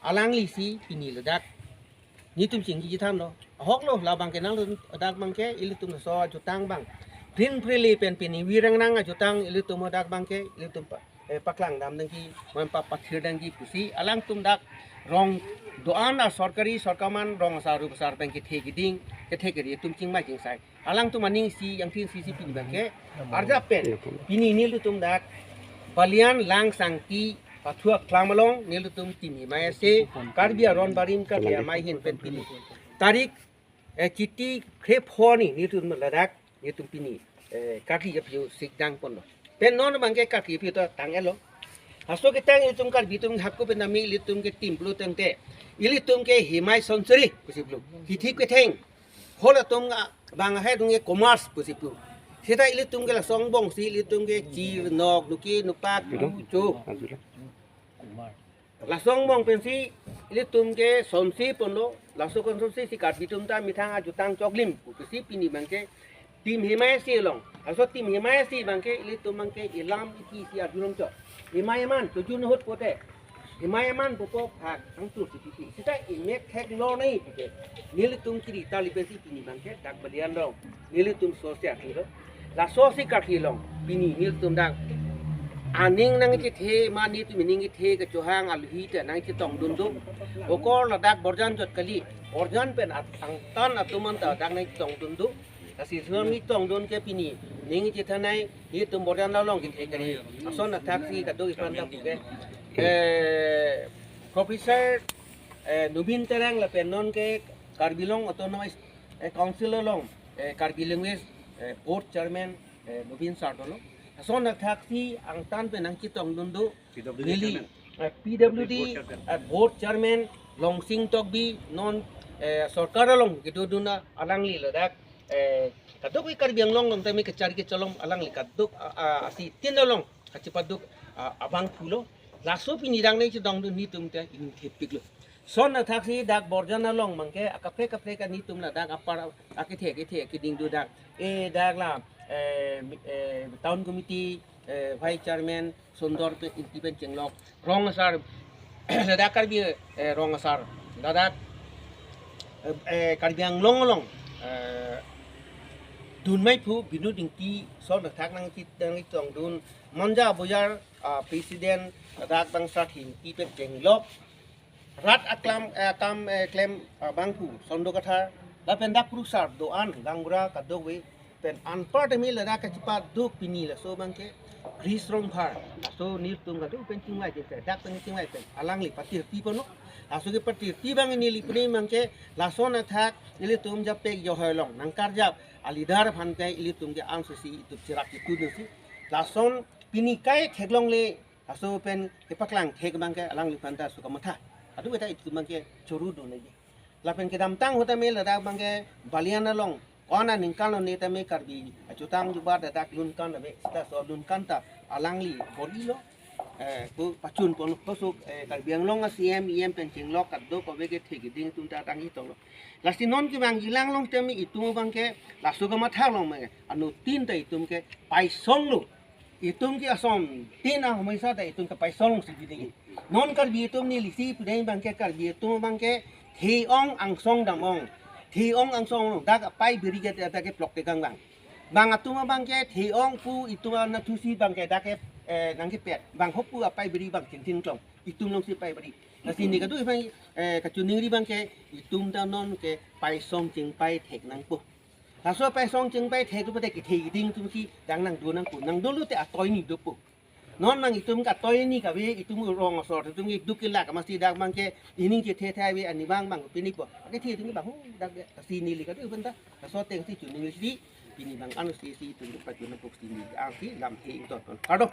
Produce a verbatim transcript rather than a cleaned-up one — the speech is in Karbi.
alangli si pini ladak netum chingki chethanlo. Ahok lo, labang ke nangtum ladak abang ke ilitum laso ajutang abang, prin prele pen pini virang nang ajutang ilitum ladak abang ke ilitum pa, eh, paklang dam nangji, man pa pathir nangji pusi alangtum dak rong do-an a sorkari sorkar man rong asar rup asar abang kethe keding, kethe kedi atum chingmai chingsai. Alangtum aning si, yang tin si si pini abang ke arjap pen pini nelitum dak Balian Langsangti Pathu Aklam along nelitum tim himai ase, Karbi aron barim, Karbi amei ahin pen pini tarik, eh, Chiti kre pho arni nelitum ladak nelitum pini, eh, karkli aphi-o sikdang ponlo. Pen non abang ke karkli aphi-o ta tang-etlo. Laso ketang ilitum Karbi atum hako pen nami ilitum ke tim pulo tangte, ilitum ke himai sonsri pusi pulo, kithi ketheng, hol atum abang ahai atum ke commerce pusi pulo. Seta ilitum ke laso angbong si ilitum ke chir nok nuki nupak cho. Laso angbong pensi ilitum ke sonsri ponlo, laso konsonsri si Karbi atum ta methang ajutang choklim pusi pini abang ke tim himai ase along. Laso tim himai ase abang ke ilitum abang ke ilam iti si arjulong chok. Himai aman chojun ahut pote, himai aman popo phak angtur si pipi. Seta imek thek lo nai puke, nelitum kiri tali pensi pini abang ke dak Balian along nelitum so si akhilo. Laso si karkli along pini nelitum dak aning nangchethe, ma netum aning kethe kechohang aluhi te nangchetongdun do. Okor ladak Borjan jot kali, Borjan pen at-, angtan atum anta dak nangchetongdun do. Lasi sumami tongdun ke pini ning chethanai, netum Borjan along kethe kali. Lason athak si kadokave aphan dak puke, eh, Professor, eh, Nobin Terang lapen non ke Karbi Anglong Autonomous, eh, Council along, eh, Karbi Language, eh, Board Chairman, eh, Nobin Sar dolo. Lason athak si angtan pen nangchetongdun do. P W D neli, chairman. Eh, P W D, Board chairman. Eh, Board Chairman Longsing Tokbi non, eh, sorkar along kedodun alangli ladak, eh, kadokave Karbi Anglong along tame kachari kacholom alangli kadok, ah, ah, asi tin along kachepaduk, ah, abangphu lo. Laso pini dak nangchetongdun netum te ingthepik lo. Lason athak si dak Borjan along abang ke akaprek kaprek netum ladak apar akethe kethe keding do dak. Eh, dak la, eh, mi-, eh, Town Committee, eh, Vice Chairman Sundor pen Ingti pen chenglok, rong asar, ladak Karbi, eh, rong asar, ladak, eh, eh, Karbi Anglong along, eh, dunmai phu Binod Ingti, lason athak nangchet-, nangchetongdun, Manja Bojar, ah, President, ladak bang Sarthe Ingti pen chenglok, rat aklam, eh, akam, eh, klem, ah, bangphu Sondo Kathar, lapen dak kurusar do-an gaonbura kadokave pen anpar tame ladak kachepaduk pini laso abang ke Chris Rongphar, laso netum kadokave pen chingvai pen, dak pen chingvai pen alangli patirpi ponlo. Laso kepatirpi abang neli pune abang ke lason athak ilitum Japek Johoi along nangkarjap a leader aphan ke ilitum ke anso si itum cherak itu si lason pini kai theklongle, laso pen kepaklang thek abang ke alangliphan ta sukamatha. Kadokave ta itum abang ke choro do nangji. Lapen kedamtang ahut tame ladak abang ke Balian along ko-an aningkan lo ne tame Karbi ajutang jubat ladak lunkan ave, seta laso lunkan ta alangli bor-ilo, eh, pu pachun pon kosok, eh, Karbi Anglong a C M, E M pen chenglok kadokave kethe keding atum ta tangji tonglo. Lasi non kevangji lang along tame itum abang ke laso kamatha along abang ke anuttin ta itum ke paisong lo. Itum ke ason tin ahomoi sa ta itum ke paisong si biding. Non Karbi atum neli si pudeng abang ke Karbi atum abang ke the-ong angsong dam-ong. The-ong angsong ong dak apai biri ke dak ke plok tekang abang. Bang atum abang ke the-ong pu itum anatthu si abang ke dak ke, eh, nangkepet. Bang hop pu apai biri abang chingthing klong. Itum along si pai biri. Lasi ne kadu abang, eh, kachiningri abang ke itum ta non ke paisong chingpai thek nangpo. Laso paisong chingpai thek tu pate kethe keding atum si dang nangdun nangpo. Nangdun lote atoi ni dopo. Non abang itum ke atoi ni kave, itum rong asor atum ke duk kelak amatsi dak abang ke ining chethe thai ave, ani abang abang pini po. Kethe atum ke bang hu dak de, lasi neli kadu abang ta. Laso ateng si chiningri si pini abang ansi si itum ke pachun nangpo si neli ansi lamthe ington. Kardom.